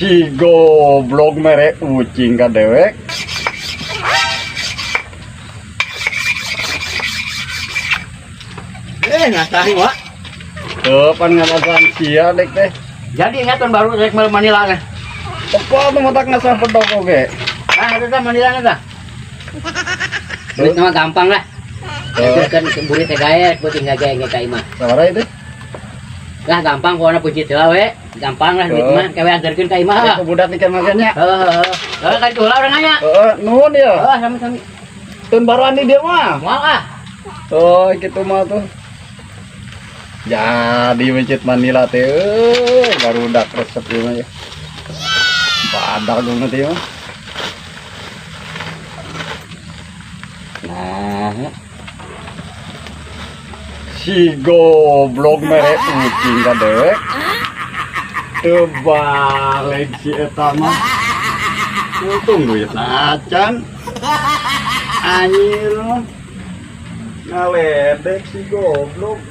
Si goblok mere ucing ka dewek. Eh, ngasah wa. Tuh, pan ngalasan sia dek teh. Jadi ingat tahun baru rek Manila teh. Tepat tuh matak ngasah pedok oge. Nah, itu teh Manila teh. Duit mah gampang lah. Eh. Kan burit teh gae, buat tinggal gae ge ka imah. Sabaraha itu? Lah gampang pokona puji teh we. Gampang lah duit Oh. mah kewe anterkeun ka imah. Itu budak ikan makannya. Heeh heeh. Heeh kan itu lah urang nanya. Heeh, nuhun ya. Heeh, sami-sami. Tahun baruan di dia mah. Moal ah. Oh, gitu mah tuh. Jadi mencit Manila teh, euy, barudak resep ieu mah ya. Badak dong nanti mah. Nah. Si goblok mere ucing ka dewek. Teu balik si eta mah. Untung duit acan. Anjir mah. Ngaledek si goblok.